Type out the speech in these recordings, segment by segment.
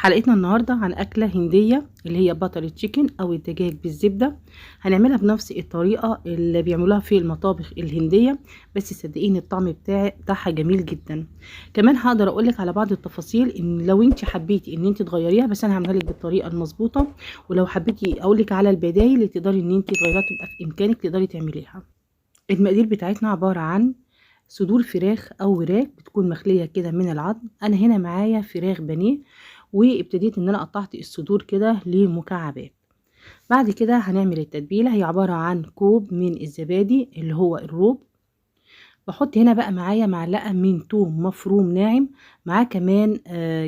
حلقتنا النهاردة عن أكلة هندية اللي هي butter chicken أو الدجاج بالزبدة. هنعملها بنفس الطريقة اللي بيعملوها في المطابخ الهندية، بس صدقيني الطعم بتاعها جميل جدا. كمان هقدر أقولك على بعض التفاصيل إن لو انت حبيتي إن انت تغيريها، بس أنا هعملها لك بالطريقة المظبوطة، ولو حبيتي أقولك على البدايل اللي تقدري إن انت تغيريها تبقى في إمكانك تقدري تعمليها. المقادير بتاعتنا عبارة عن صدور فراخ أو وراك بتكون مخلية كده من العظم. أنا هنا معايا فراخ بانيه، وابتديت ان انا قطعت الصدور كده لمكعبات. بعد كده هنعمل التتبيله، هي عبارة عن كوب من الزبادي اللي هو الروب. بحط هنا بقى معايا معلقه من توم مفروم ناعم، معاه كمان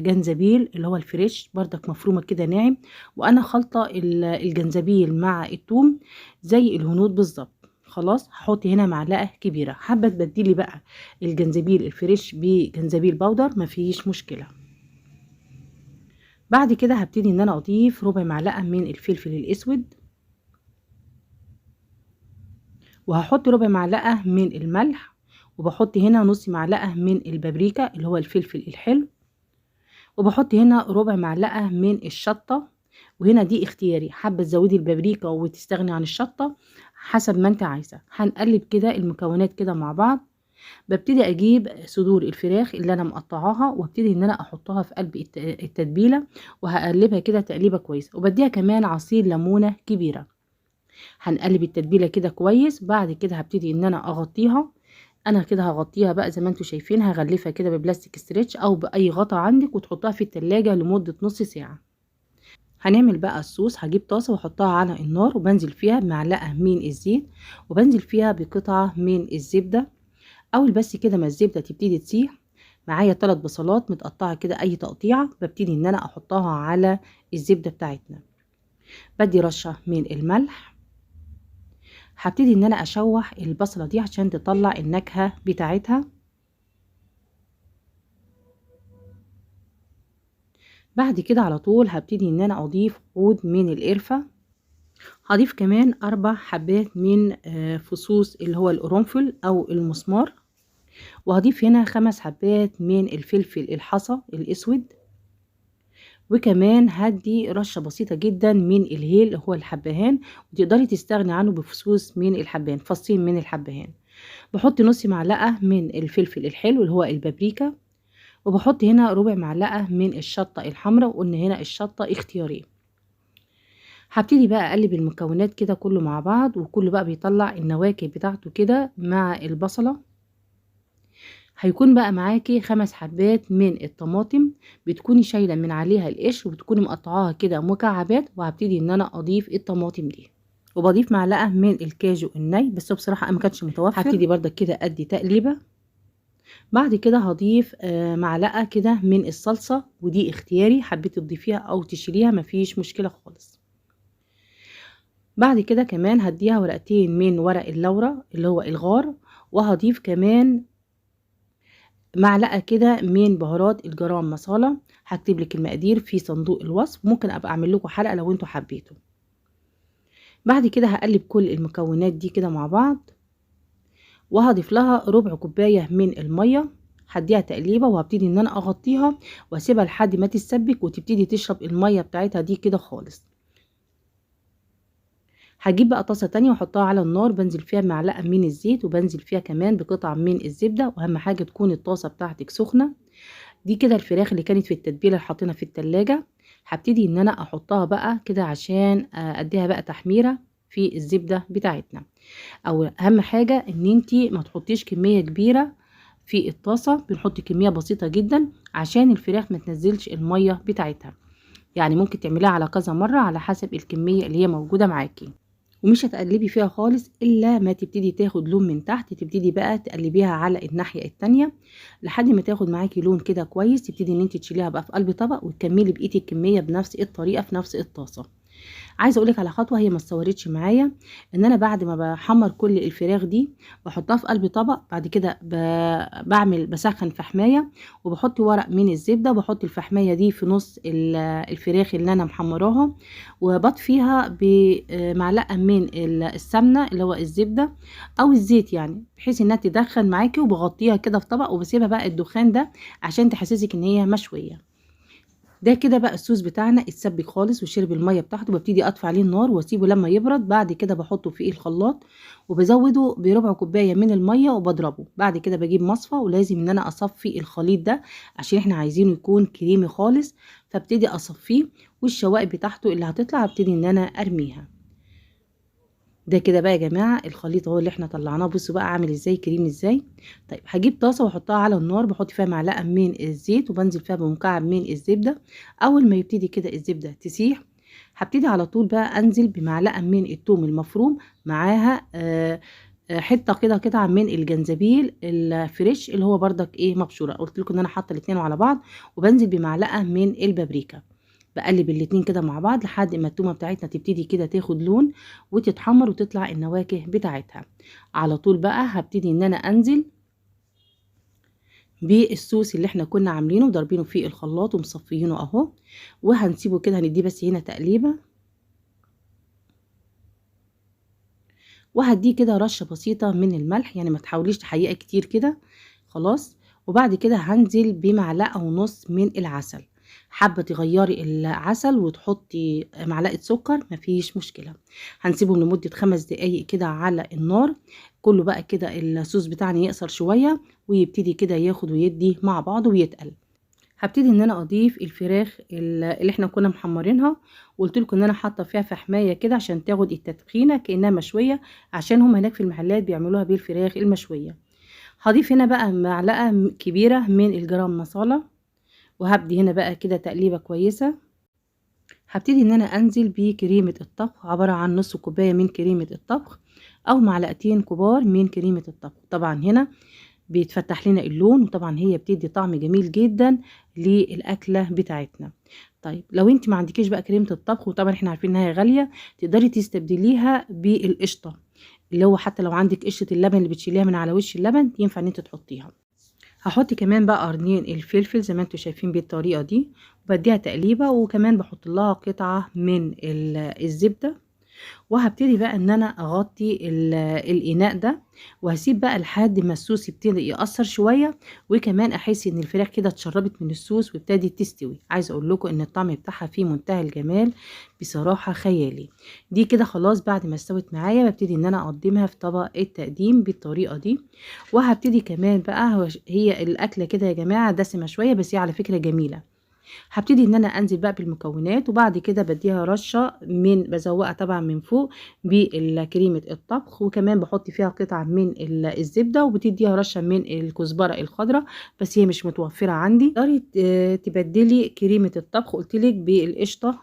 جنزبيل اللي هو الفريش بردك مفرومه كده ناعم. وانا خلطه الجنزبيل مع التوم زي الهنود بالظبط. خلاص هحط هنا معلقه كبيرة. حابة تبدلي بقى الجنزبيل ال fresh بجنزبيل powder مفيش مشكلة. بعد كده هبتدي ان انا اضيف ربع معلقه من الفلفل الاسود، وهحط ربع معلقه من الملح، وبحط هنا نص معلقه من البابريكا اللي هو الفلفل الحلو، وبحط هنا ربع معلقه من الشطه، وهنا دي اختياري، حابة تزودي البابريكا وتستغني عن الشطه حسب ما انت عايزه. هنقلب كده المكونات كده مع بعض. ببتدي اجيب صدور الفراخ اللي انا مقطعاها، وابتدي ان انا احطها في قلب التتبيله، وهقلبها كده تقليبه كويسة، وبديها كمان عصير ليمونه كبيرة. هنقلب التتبيله كده كويس. بعد كده هبتدي ان انا اغطيها. انا كده هغطيها بقى زي ما انتم شايفين، هغلفها كده ببلاستيك stretch او باي غطا عندك، وتحطها في التلاجة لمدة نص ساعة. هنعمل بقى الصوص. هجيب طاسه واحطها على النار، وبنزل فيها بمعلقه من الزيت، وبنزل فيها بقطعه من الزبدة. اول بس كده ما الزبدة تبتدي تسيح، معايا 3 بصلات متقطعه كده اي تقطيعه، ببتدي ان انا احطها على الزبدة بتاعتنا. بدي رشه من الملح. هبتدي ان انا اشوح البصله دي عشان تطلع النكهة بتاعتها. بعد كده على طول هبتدي ان انا اضيف عود من القرفه. هضيف كمان 4 حبات من فصوص اللي هو القرنفل او المسمار، وهضيف هنا 5 حبات من الفلفل الحصى الاسود، وكمان هدي رشة بسيطة جدا من الهيل هو الحبهان، وتقدري تستغني عنه بفصوص من الحبهان، فصين من الحبهان. بحط نص معلقة من الفلفل الحلو اللي هو البابريكا، وبحط هنا ربع معلقة من الشطة الحمراء، وقلنا هنا الشطة اختيارية. هبتدي بقى اقلب المكونات كده كله مع بعض، وكله بقى بيطلع النواكب بتاعته كده مع البصلة. هيكون بقى معاكي 5 حبات من الطماطم بتكوني شايلة من عليها القشر، وبتكوني مقطعاها كده مكعبات، وهبتدي ان انا اضيف الطماطم دي. وبضيف معلقة من الكاجو الني، بس هو بصراحة ما كانش متوفر. هبتدي برضك كده ادي تقليبة. بعد كده هضيف معلقة كده من الصلصة، ودي اختياري، حبيتي تضيفيها او تشيليها مفيش مشكلة خالص. بعد كده كمان هديها ورقتين من ورق اللورة اللي هو الغار، وهضيف كمان معلقة كده من بهارات الجرام مصالة. هكتب لك المقادير في صندوق الوصف، ممكن ابقى اعمل لكم حلقة لو انتوا حبيتوا. بعد كده هقلب كل المكونات دي كده مع بعض، وهضيف لها ربع كوباية من المية. هديها تقليبة، وهبتدي ان انا اغطيها واسيبها لحد ما تتسبك وتبتدي تشرب المية بتاعتها دي كده خالص. هجيب بقى طاسة تانية واحطها على النار، بنزل فيها معلقة من الزيت، وبنزل فيها كمان بقطعة من الزبدة، واهم حاجة تكون الطاسة بتاعتك سخنة. دي كده الفراخ اللي كانت في التتبيلة اللي حاطينها في التلاجة، هبتدي ان انا احطها بقى كده عشان اديها بقى تحميرة في الزبدة بتاعتنا. او اهم حاجة ان انتي ما تحطيش كمية كبيرة في الطاسة، بنحط كمية بسيطة جدا عشان الفراخ ما تنزلش المية بتاعتها. يعني ممكن تعمليها على كذا مرة على حسب الكمية اللي هي موجودة معاكي، ومش هتقلبي فيها خالص الا ما تبتدي تاخد لون من تحت. تبتدي بقى تقلبيها على الناحية التانية لحد ما تاخد معاكي لون كده كويس. تبتدي ان انت تشيليها بقى في قلب طبق، وتكملي بقية الكمية بنفس الطريقة في نفس الطاسه. عايزه اقولك على خطوة هي ما اتصورتش معايا، ان انا بعد ما بحمر كل الفراخ دي بحطها في قلب طبق، بعد كده بسخن فحمايه، وبحط ورق من الزبدة، وبحط الفحمايه دي في نص الفراخ اللي انا محمراها، وبطفيها بمعلقه من السمنة اللي هو الزبدة او الزيت، يعني بحيث انها تدخن معاكي، وبغطيها كده في طبق وبسيبها بقى الدخان ده عشان تحسسك ان هي مشوية. ده كده بقى الصوص بتاعنا اتسبك خالص وشرب المية بتاعته. ببتدي اطفي عليه النار واسيبه لما يبرد. بعد كده بحطه في الخلاط وبزوده بربع كوباية من المية وبضربه. بعد كده بجيب مصفى، ولازم ان انا اصفي الخليط ده عشان احنا عايزينه يكون كريمي خالص، فابتدي اصفيه، والشوائب بتاعته اللي هتطلع ابتدي ان انا ارميها. ده كده بقى يا جماعة الخليط اهو اللي احنا طلعناه، بصوا بقى عامل ازاي، كريم ازاي. طيب هجيب طاسه واحطها على النار، بحط فيها معلقه من الزيت وبنزل فيها بمكعب من الزبدة. اول ما يبتدي كده الزبدة تسيح هبتدي على طول بقى انزل بمعلقه من الثوم المفروم، معاها حتة كده قطعه من الجنزبيل الفريش اللي هو بردك ايه مبشوره، قلت لكم ان انا حاطه الاثنين على بعض، وبنزل بمعلقه من البابريكا. بقلب الاتنين كده مع بعض لحد ما التومه بتاعتنا تبتدي كده تاخد لون وتتحمر وتطلع النواكه بتاعتها. على طول بقى هبتدي ان انا انزل بالصوص اللي احنا كنا عاملينه وضاربينه في الخلاط ومصفيينه اهو، وهنسيبه كده هنديه بس هنا تقليبه، وهديه كده رشه بسيطة من الملح، يعني ما تحاوليش تحيقه كتير كده خلاص. وبعد كده هنزل بمعلقه ونص من العسل، حابة تغيري العسل وتحطي معلقه سكر مفيش مشكلة. هنسيبهم لمدة 5 دقايق كده على النار، كله بقى كده الصوص بتاعنا يقصر شوية ويبتدي كده ياخد ويدي مع بعض ويتقل. هبتدي ان انا اضيف الفراخ اللي احنا كنا محمرينها، وقلت لكم ان انا حاطه فيها فحمايه كده عشان تاخد التدخينه كانها مشوية، عشان هم هناك في المحلات بيعملوها بالفراخ المشويه. هضيف هنا بقى معلقه كبيرة من الجرام مصالة، وهبدي هنا بقى كده تقليبه كويسة. هبتدي ان انا انزل بكريمه الطبخ، عبارة عن نص كوباية من كريمة الطبخ او معلقتين كبار من كريمة الطبخ. طبعا هنا بيتفتح لنا اللون، وطبعا هي بتدي طعم جميل جدا للاكله بتاعتنا. طيب لو انت ما عندكيش بقى كريمة الطبخ، وطبعا احنا عارفين انها غالية، تقدري تستبدليها بالقشطه، اللي هو حتى لو عندك قشطه اللبن اللي بتشيليها من على وش اللبن ينفع ان انت تحطيها. هحط كمان بقى قرنين الفلفل زي ما انتم شايفين بالطريقة دي، وبديها تقليبه، وكمان بحط لها قطعه من الزبدة. وهبتدي بقى ان انا اغطي الاناء ده، وهسيب بقى لحد ما الصوص يبتدي يقصر شوية، وكمان احس ان الفراخ كده اتشربت من الصوص وابتدت تستوي. عايزه اقول لكم ان الطعم بتاعها في منتهى الجمال بصراحة خيالي. دي كده خلاص بعد ما استوت معايا ببتدي ان انا اقدمها في طبق التقديم بالطريقة دي. وهبتدي كمان بقى، هي الاكلة كده يا جماعة دسمة شوية بس هي على فكرة جميلة. هبتدي ان انا انزل بقى بالمكونات، وبعد كده بديها رشه من بزوقها طبعا من فوق بالكريمه الطبخ، وكمان بحط فيها قطعه من الزبدة، وبتديها رشه من الكزبره الخضراء بس هي مش متوفرة عندي. تقدري تبدلي كريمة الطبخ قلتلك بالقشطه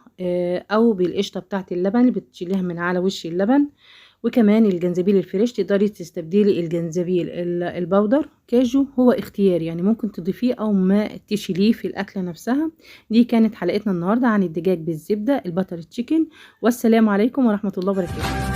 او بالقشطه بتاعه اللبن اللي بتشيليها من على وش اللبن، وكمان الجنزبيل ال fresh تقدري تستبدلي الجنزبيل ال powder. كاجو هو اختياري، يعني ممكن تضيفيه او ما تشيليه في الاكلة نفسها. دي كانت حلقتنا النهارده عن الدجاج بالزبده ال butter chicken، والسلام عليكم ورحمة الله وبركاته.